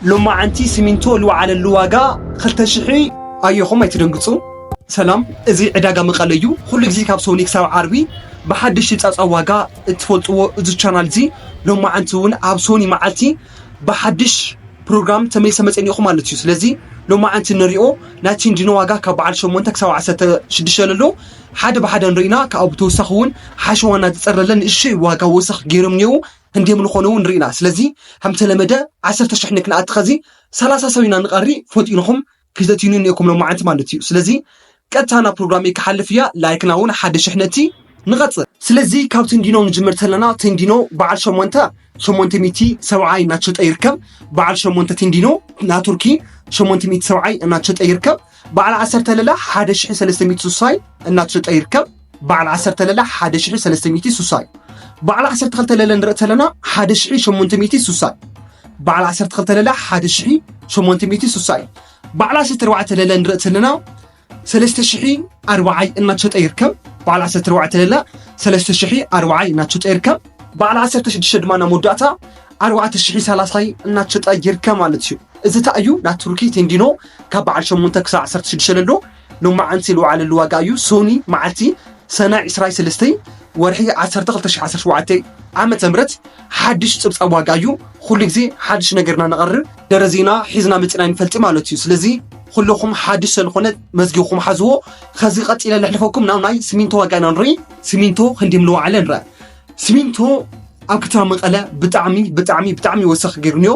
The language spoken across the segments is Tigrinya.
ሎማዓንቲ ሲሚንቶ ልወዓለሉ ዋጋ ክልተ ሽሕ። ኣየኹም ኣይትደንግጹ። ሰላም፣ እዚ ዕዳጋ መቐለ እዩ። ኩሉ ግዜ ካብ ሶኒ ክሳብ ዓርቢ ብሓድሽ ጻጻ ዋጋ እትፈልጥዎ እዚ ቻናል እዚ ሎማዓንቲ እውን ኣብ ሶኒ መዓልቲ ብሓድሽ ፕሮግራም ተመሊሰ መጸኒኹም ማለት እዩ። ስለዚ ሎማዓንቲ ንሪኦ ናይ ቴንዲኖ ዋጋ ካብ በዓል ሸሞንተ ክሳብ ዓሰርተ ሽዱሽተ ለሎ ሓደ ብሓደ ንርኢና። ካብኡ ብተወሳኺ እውን ሓሸዋ እናተጸረለ ንእሽተይ ዋጋ ወሰኽ ገይሮም እኒአው። ህንዲም ዝኾነ እውን ርኢና። ስለዚ ከም ተለመደ ዓሰርተ ሽሕ ንክንኣቲ ኸዚ ሰላሳ ሰብ ኢና ንቐሪ ፎጢንኹም ክዘትዩኒ እኒኦኩም ሎማዓንቲ ማለት እዩ። ስለዚ ቀጥታ ናብ ፕሮግራም ክሓልፍ እያ። ላይክና እውን ሓደ ሽሕ ነቲ ንቐጽል። ስለዚ ካብ ቴንዲኖ ንጅምር ተለና ቴንዲኖ በዓል ሸሞንተ ሸሞንተ ሚእቲ ሰብዓይ እናተሸጠ ይርከብ። በዓል ሸሞንተ ቴንዲኖ ናቱርኪ ሸሞንተ ሚእቲ ሰብዓይ እናተሸጠ ይርከብ። በዓል ዓሰርተ ለላ ሓደ ሽሕ ሰለስተ ሚእቲ ሱሳይ እናተሸጠ ይርከብ። በዓል ዓሰርተ ለላ ሓደ ሽሕ ሰለስተ ሚእቲ ሱሳይ። በዓል ዓሰርተ ክልተ ለለ ንርኢ ተለና ሓደ ሽሕ ሸሞንተ ሚእቲ ሱሳይ። በዓል ዓሰርተ ክልተ ለላ ሓደ ሽሕ ሸሞንተ ሚእቲ ሱሳይ። በዓል ዓሰርተ ኣርባዕተ ለለ ንርኢ ተለና ሰለስተ ሽሕ ኣርባዓይ እናተሸጠ ይርከብ። በዓል ዓሰርተ ኣርባዕተ ለላ ሰለስተ ሽሕ ኣርባዓይ እናተሸጠ ይርከብ። በዓል ዓሰርተ ሽዱሽተ ድማ ናብ መወዳእታ ኣርባዕተ ሽሕ ሰላሳይ እናተሸጠ ይርከብ ማለት እዩ። እዚ እንታይ እዩ? ናይ ቱርኪ ቴንዲኖ ካብ በዓል ሸሞንተ ክሳብ ዓሰርተ ሽዱሽተ ለሎ ሎማዓንቲ ልወዓለሉ ዋጋ እዩ። ሶኒ መዓልቲ ሰነ ዕስራን ሰለስተን ወርሒ ዓሰርተ ክልተ ሽሕ ዓሰርተ ሸውዓተ ዓመተ ምህረት ሓድሽ ጽብጻብ ዋጋ እዩ። ኩሉ ግዜ ሓድሽ ነገርና ነቐርብ ደረዜና ሒዝና መጺና ይንፈልጥ ማለት እዩ። ስለዚ ኩልኹም ሓድሽ ስለዝኾነ መዝጊብኩም ሓዝዎ። ከዚ ቀጺለ ለሕልፈኩም ናብ ናይ ሲሚንቶ ዋጋ ኢና ንርኢ። ሲሚንቶ ክንደይ ምልወዓለ ንርአ። ሲሚንቶ ኣብ ከተማ መቐለ ብጣዕሚ ብጣዕሚ ብጣዕሚ ወሰኽ ገይሩንዮ።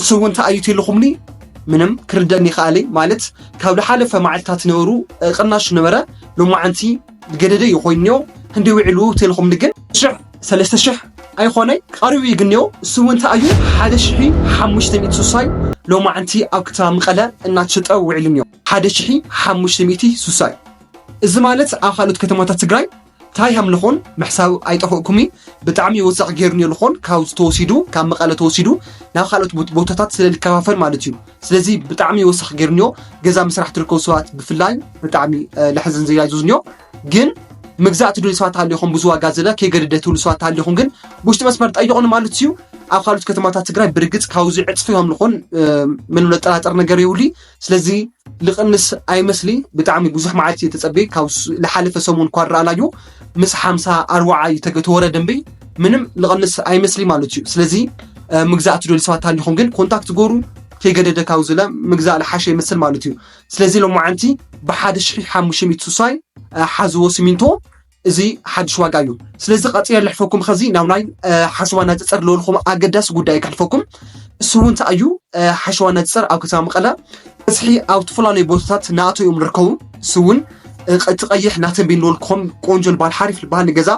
እሱ እውን እንታይ እዩ ተልኹምኒ ምንም ክርደኒ ይኽኣለይ። ማለት ካብ ዝሓለፈ መዓልታት ነበሩ እ፣ ቅናሽ ነበረ። ሎማዓንቲ ገደደ እዩ ኮይኑዮ። ክንደይ ውዒሉ ተልኹምኒ ግን ሽሕ ሰለስተ ሽሕ ኣይኾነይ ቀሪቡ እዩ ግንዮ። እሱ እውን እንታይ እዩ ሓደ ሽሕ ሓሙሽተ ሚእቲ ሱሳይ ሎማዓንቲ ኣብ ከተማ መቐለ እናተሸጠ ውዒሉንዮ። ሓደ ሽሕ ሓሙሽተ ሚእቲ ሱሳይ። እዚ ማለት ኣብ ካልኦት ከተማታት ትግራይ እንታይ ከም ልኾን ምሕሳብ ኣይጠፍእኩሚ። ብጣዕሚ ወሳኺ ገይሩኒ ልኾን ካብ ተወሲዱ ካብ መቐለ ተወሲዱ ናብ ካልኦት ቦት- ቦታታት ስለ ልከፋፈል ማለት እዩ። ስለዚ ብጣዕሚ ወሳኺ ገይሩኒዮ። ገዛ ምስራሕ ትርከቡ ሰባት ብፍላይ ብጣዕሚ እ፣ ለሕዝን ዘይላይዙዝኒዮ። ግን ምግዛእ ትደልዩ ሰባት ሃሊኹም ብዙ ዋጋ ዝለ ከይገደደ ትብሉ ሰባት ሃሊኹም ግን ውሽጢ መስመር ጠይቑን ማለት እዩ። ኣብ ካልኦት ከተማታት ትግራይ ብርግፅ ካብዚ ዕፅፊ ከም ልኾን እ፣ ምንም ለጠራጠር ነገር የብሉ። ስለዚ ልቕንስ ኣይመስሊ። ብጣዕሚ ብዙሕ መዓልቲ እየ ተጸበየ። ካብ ስ- ልሓለፈ ሰሙን እኳ ረኣናዮ ምስ ሓምሳ ኣርባዓ እዩ ተገ- ተወረደ እምበይ ምንም ልቕንስ ኣይመስሊ ማለት እዩ። ስለዚ እ፣ ምግዛእ ትደልዩ ሰባት ሃሊኹም ግን ኮንታክት ገሩ ከይገደደ ካብ ዝለ ምግዛእ ልሓሸ ይመስል ማለት እዩ። ስለዚ ሎማዓንቲ ብሓደ ሽሕ ሓሙሽተ ሚእቲ ሱሳይ እ፣ ሓዝዎ ሲሚንቶ እዚ ሓድሽ ዋጋ እዩ። ስለዚ ቀፂለ ልሕፈኩም ኸዚ ናብ ናይ እ፣ ሓሸዋ እናፀፀር ለበልኹም ኣገዳሲ ጉዳይ ከሕልፈኩም። እሱ እውን እንታይ እዩ? እ፣ ሓሸዋ እናፀፀር ኣብ ከተማ መቐለ በዝሒ ኣብ ዝተፈላለዩ ቦታታት ናእቶ እዮም ዝርከቡ። እሱ እውን እ፣ እቲ ቀይሕ ናተንቤን ዝበልኩኹም ቆንጆ ዝበሃል ሓሪፍ ዝበሃል ንገዛ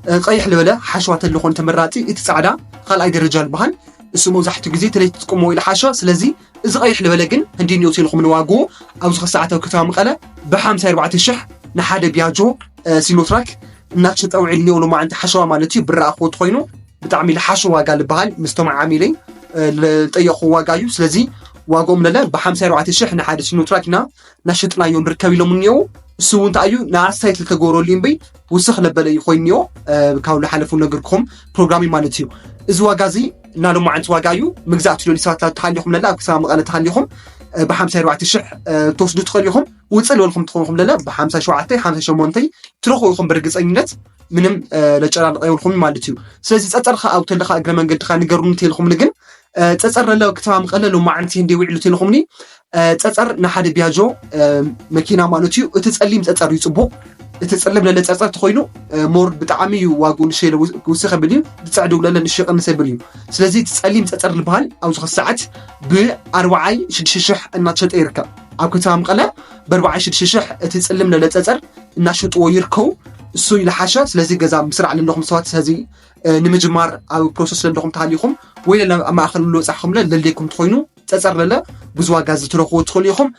እ፣ ቀይሕ ዝበለ ሓሸዋ ተልኾን ተመራፂ። እቲ ፃዕዳ ካልኣይ ደረጃ ዝበሃል እሱ መብዛሕትኡ ግዜ ተለይ ትጥቀሞ ኢለ ሓሸዋ። ስለዚ እዚ ቀይሕ ዝበለ ግን ህንዲ ኒዮስ ኢልኩም ንዋግኡ ኣብዚ ክሳዕት ኣብ ከተማ መቐለ ብሓምሳ ኣርባዕተ ሽሕ ንሓደ ቢያጆ እ፣ ሲኖትራክ እናተሸጠ ውዒል ኒዮ ሎማዓንቲ ሓሸዋ ማለት እዩ። ብረኣኽዎ ተኾይኑ ብጣዕሚ ልሓሸ ዋጋ ልበሃል ምስቶም ዓሚለይ እ፣ ልጠየቕኹ ዋጋ እዩ። ስለዚ ዋጋኦም ለለ ብሓምሳ ኣርባዕተ ሽሕ ንሓደ ሲኖትራክ ኢና እናሸጥናዮ ንርከብ ኢሎም እኒኦ። እሱ እውን እንታይ እዩ ንኣስተያየት ልተገበረሉ እዩ እምበይ ውስኽ ለበለ እዩ ኮይኑ እኒኦ። እ፣ ካብ ዝሓለፉ ነገርኩም ፕሮግራሚ ማለት እዩ። እዚ ዋጋ እዚ እና ሎማዓንቲ ዋጋ እዩ። ምግዛእ ትደልዩ ሰባት ተሃሊኹም ለለ ኣብ ከተማ መቐለ ተሃሊኹም እ፣ ብሓምሳ ኣርባዕተ ሽሕ እ፣ ትወስዱ ትኽእሉ ኢኹም። ውፅእ ልበልኩም ትኾንኩም ለለ ብሓምሳ ሸውዓተ ሓምሳ ሸሞንተ ትረኽቡ ኢኹም ብርግፀኝነት ምንም እ፣ ለጨራልቐ የብልኩም ማለት እዩ። ስለዚ ፀፀር ከዓ ኣብተለካ እግረ መንገድካ ንገሩኒ ተልኹምኒ ግን እ፣ ፀፀር ለለ ኣብ ከተማ መቐለ ሎማዓንቲ እንደ ውዕሉ ተልኹምኒ እ፣ ፀፀር ንሓደ ቢያጆ እ፣ መኪና ማለት እዩ። እቲ ፀሊም ፀፀር እዩ ፅቡቕ። እቲ ፀሊም ለለ ፀፀር ተኾይኑ እ፣ ሞር ብጣዕሚ እዩ ዋግኡ ንሸለ ውስኽ የብል እዩ። ዝፀዕዱ ለለ ንሽ ይቐንስ የብል እዩ። ስለዚ እቲ ፀሊም ፀፀር ዝበሃል ኣብዚ ኸዚ ሰዓት ብኣርባዓይ ሽዱሽተ ሽሕ እናተሸጠ ይርከብ። ኣብ ከተማ መቐለ ብኣርባዓይ ሽዱሽተ ሽሕ እቲ ፀሊም ለለ ፀፀር እናሸጥዎ ይርከቡ። እሱ ይልሓሸ። ስለዚ ገዛ ምስራሕ ለለኹም ሰባት ስለዚ እ፣ ንምጅማር ኣብ ፕሮሰስ ለለኹም ተሃሊኹም ወይ ለለ ኣብ ማእኸል ለበፃሕኹም ለለ ለልየኩም ትኾይኑ ፀፀር ለለ ብዙ ዋጋ ዝትረኽቦ ትኽእሉ ኢኹም።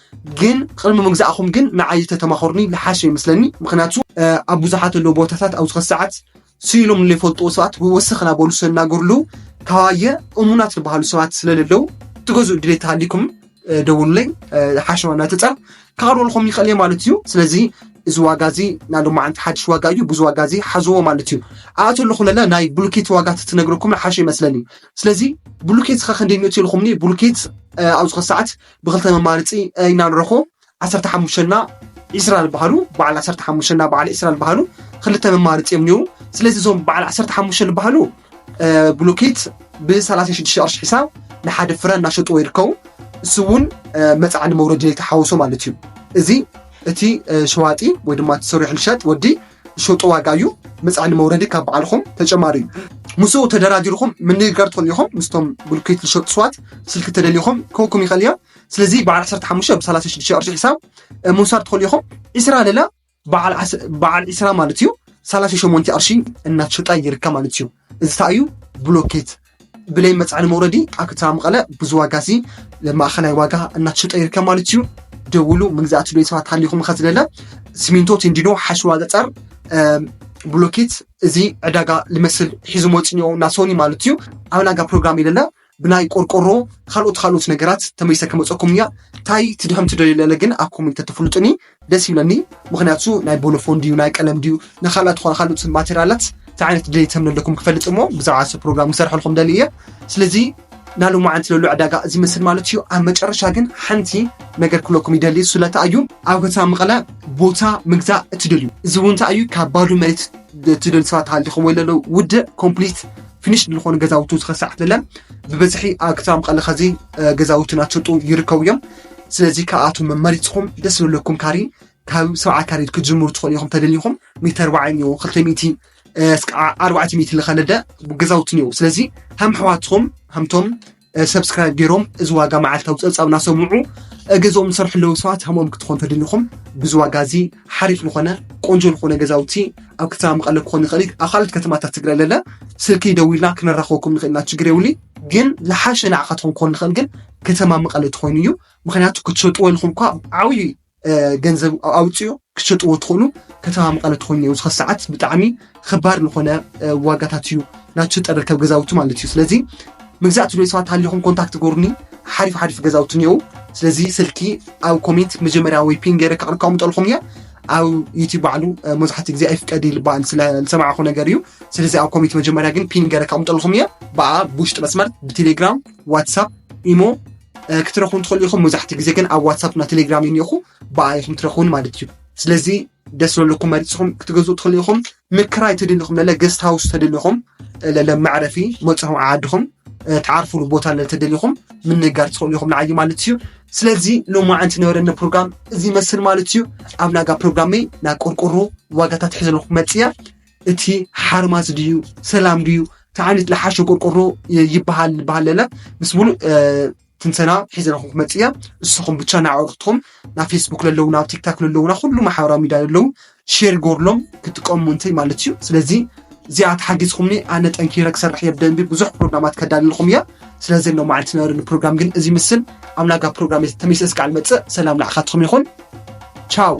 ግን ቅድሚ ምግዛእኹም ግን ንዓይ ተተማኸሩኒ ልሓሸ ይመስለኒ። ምኽንያቱ እ፣ ኣብ ብዙሓት ኣለዉ ቦታታት ኣብዚ ኸዚ ሰዓት ስኢሎም ለይፈልጥዎ ሰባት ወስኽ እናበሉ ዝናገሩሉ ከባየ እሙናት ዝበሃሉ ሰባት ስለለለዉ ትገዝኡ ድሌት ተሃሊኩም እ፣ ደውሉለይ እ፣ ሓሸዋ እናተፀር ከቕርበልኩም ይኽእል እየ ማለት እዩ። ስለዚ እዚ ዋጋ እዚ ናይ ሎማዓንቲ ሓድሽ ዋጋ እዩ። ብዙ ዋጋ እዚ ሓዝዎ ማለት እዩ። ኣቶ ኣለኹ ለለ ናይ ብሉኬት ዋጋ ትትነግረኩም ሓሽ ይመስለኒ። ስለዚ ብሉኬት ኸ ክንደይ ንእቲ ኢልኹምኒ? ብሉኬት ኣብዚ ኸ ሰዓት ብክልተ መማርፂ ኢና ንረኾ። ዓሰርተ ሓሙሽተ እና ዒስራ ዝበሃሉ በዓል ዓሰርተ ሓሙሽተ እና በዓል ዒስራ ዝበሃሉ ክልተ መማርፂ እዮም። ስለዚ እዞም በዓል ዓሰርተ ሓሙሽተ ዝበሃሉ ብሎኬት ብ ሰላሳ ሽዱሽተ ቅርሺ ሒሳብ ንሓደ ፍረ እናሸጥዎ ይርከቡ። እሱ እውን መፅዓኒ መውረዲ ዘይተሓወሶ ማለት እዩ። እዚ እቲ ሸዋጢ ወይ ድማ እቲ ሰሪሑ ልሸጥ ወዲ ዝሸጦ ዋጋ እዩ። መፅዓኒ መውረዲ ካብ በዓልኹም ተጨማሪ እዩ። ምስኡ ተደራዲርኹም ምንግጋር ትኽእሉ ኢኹም። ምስቶም ብሎኬት ዝሸጡ ሰባት ስልኪ ተደሊኹም ክህበኩም ይኽእል እየ። ስለዚ በዓል ዓሰርተ ሓሙሽተ ብ ሰላሳ ሽዱሽተ ቅርሺ ሒሳብ ምውሳድ ትኽእሉ ኢኹም። ዒስራ ለለ በዓል ዒስራ ማለት እዩ ሰላሳ ሸሞንተ ቅርሺ እናተሸጠ ይርከብ ማለት እዩ። እዚ እንታይ እዩ? ብሎኬት ብለይ መፅዓኒ መውረዲ ኣብ ከተማ መቐለ ብዙ ዋጋ ሲ ማእኸላይ ዋጋ እናተሸጠ ይርከብ ማለት እዩ። ደውሉ። ምግዛእቲ ዶ ሰባት ሃሊኹም ከዝለለ ሲሚንቶ፣ ቴንዲኖ፣ ሓሽዋ፣ ገፀር፣ ብሎኬት እዚ ዕዳጋ ልመስል ሒዙ መፅኒኦ ናሶኒ ማለት እዩ። ኣብ ናጋ ፕሮግራም ይለለ ብናይ ቆርቆሮ ካልኦት ካልኦት ነገራት ተመይሰ ከመፀኩም እያ። እንታይ ትድሕም ትደልዩ ለለ ግን ኣብ ኮሜንት ተፍልጡኒ ደስ ይብለኒ። ምክንያቱ ናይ ቦሎፎን ድዩ ናይ ቀለም ድዩ ንካልኣት ኾነ ካልኦት ማቴሪያላት እንታይ ዓይነት ድሌት ተምነለኩም ክፈልጥ እሞ ብዛዕባ ስ ፕሮግራም ክሰርሐልኩም ደሊ እየ። ስለዚ ናሎማዓንቲ ለሎ ዕዳጋ እዚ መስል ማለት እዩ። ኣብ መጨረሻ ግን ሓንቲ ነገር ክለኩም ይደሊ። ስለታ እዩ ኣብ ከተማ መቐለ ቦታ ምግዛእ እትደልዩ፣ እዚ እውን እንታይ እዩ ካብ ባዶ መሬት ትደል ሰባት ሃልዲኹም ወይ ለለው ውድእ ኮምፕሊት ፊኒሽ ዝኾኑ ገዛውቱ ዝኸሳዕት ለለ ብበዝሒ ኣብ ከተማ መቐለ ኸዚ ገዛውቱ ናቸጡ ይርከቡ እዮም። ስለዚ ካብኣቶም መመሪፅኹም ደስ ዝብለኩም ካሪ ካብ ሰብዓ ካሬ ክትጅምሩ ትኽእሉ ኢኹም። ተደሊኹም ሚተር ባዓይ እኒኦ ክልተ ሚእቲ ኣርባዕተ ሚእቲ ዝኸለደ ገዛውቲ እኒኦ። ስለዚ ከም ኣሕዋትኹም ከምቶም ሰብስክራይብ ገይሮም እዚ ዋጋ መዓልታዊ ፀብፃብ እናሰምዑ ገዝኦም ዝሰርሑ ኣለዉ ሰባት ከምኦም ክትኾን ተደሊኹም ብዚ ዋጋ እዚ ሓሪፍ ዝኾነ ቆንጆ ዝኾነ ገዛውቲ ኣብ ከተማ መቐለ ክኾን ይኽእል እዩ። ኣብ ካልኦት ከተማታት ትግራይ ለለ ስልኪ ደዊልና ክነራኽበኩም ንኽእል ኢና፣ ችግር የብሉ። ግን ዝሓሸ ንዓኻትኩም ክኾን ንኽእል ግን ከተማ መቐለ ትኾይኑ እዩ። ምክንያቱ ክትሸጥዎ ኢልኩም እኳ ዓብዪ ገንዘብ ኣውፅዮ ክትሸጥዎ ትኽእሉ። ከተማ መቐለ ትኾይኑ እዩ። ዝኸ ሰዓት ብጣዕሚ ኽባር ዝኾነ ዋጋታት እዩ ናቱ ዝጠረከብ ገዛውቲ ማለት እዩ። ስለዚ ምግዛእ ትብሉ ሰባት ሃሊኹም ኮንታክት ጎርኒ ሓሪፍ ሓሪፍ ገዛውቲ እኒአው። ስለዚ ስልኪ ኣብ ኮሜንት መጀመርያ ወይ ፒን ገይረ ከቕርብ ከምጠልኹም እየ። ኣብ ዩቲብ ባዕሉ መብዛሕትኡ ግዜ ኣይፍቀድ ይልባል ስለ ዝሰማዕኹ ነገር እዩ። ስለዚ ኣብ ኮሜንት መጀመርያ ግን ፒን ገይረ ከምጠልኹም እየ። ብኣ ብውሽጢ መስመር ብቴሌግራም፣ ዋትሳፕ፣ ኢሞ ክትረኹም ትኽእሉ ኢኹም። መብዛሕትኡ ግዜ ግን ኣብ ዋትሳፕ እና ቴሌግራም እኒኹ ብኣ ኢኹም ትረኹን ማለት እዩ። ስለዚ ደስ ዘለኩም መሪፅኹም ክትገዝኡ ትኽእሉ ኢኹም። ምክራይ ተደሊኹም ለለ ገስት ሃውስ ተደሊኹም ለለ መዕረፊ መፅኹም ዓድኹም ትዓርፉሉ ቦታ ለለ ተደሊኹም ምንጋር ትኽእሉ ኢኹም ንዓይ ማለት እዩ። ስለዚ ሎማዓንቲ ነበረኒ ፕሮግራም እዚ ይመስል ማለት እዩ። ኣብ ናጋ ፕሮግራመይ ናይ ቆርቆሮ ዋጋታት ሒዘልኩም መፅያ። እቲ ሓርማዝ ድዩ ሰላም ድዩ ተዓይነት ለሓሸ ቆርቆሮ ይበሃል ዝበሃል ለለ ምስ ሙሉእ ትንተና ሒዘ ንኹም ክመፅእ እያ። ንስኹም ብቻ ንኣዕሩኽትኹም ናብ ፌስቡክ ለለዉ ናብ ቲክታክ ለለዉ ናብ ኩሉ ማሕበራዊ ሚድያ ለለዉ ሼር ጎርሎም ክጥቀሙ እንተይ ማለት እዩ። ስለዚ እዚኣ ተሓጊዝኩምኒ ኣነ ጠንኪረ ክሰርሕ እየ ብደንቢ ብዙሕ ፕሮግራማት ከዳልልኩም እያ። ስለዚ ሎማዓንቲ ነበረኒ ፕሮግራም ግን እዚ ምስል ኣብ ናጋ ፕሮግራም ተመይሰ እስካዕ ልመፅእ ሰላም ንዓኻትኩም ይኹን። ቻው።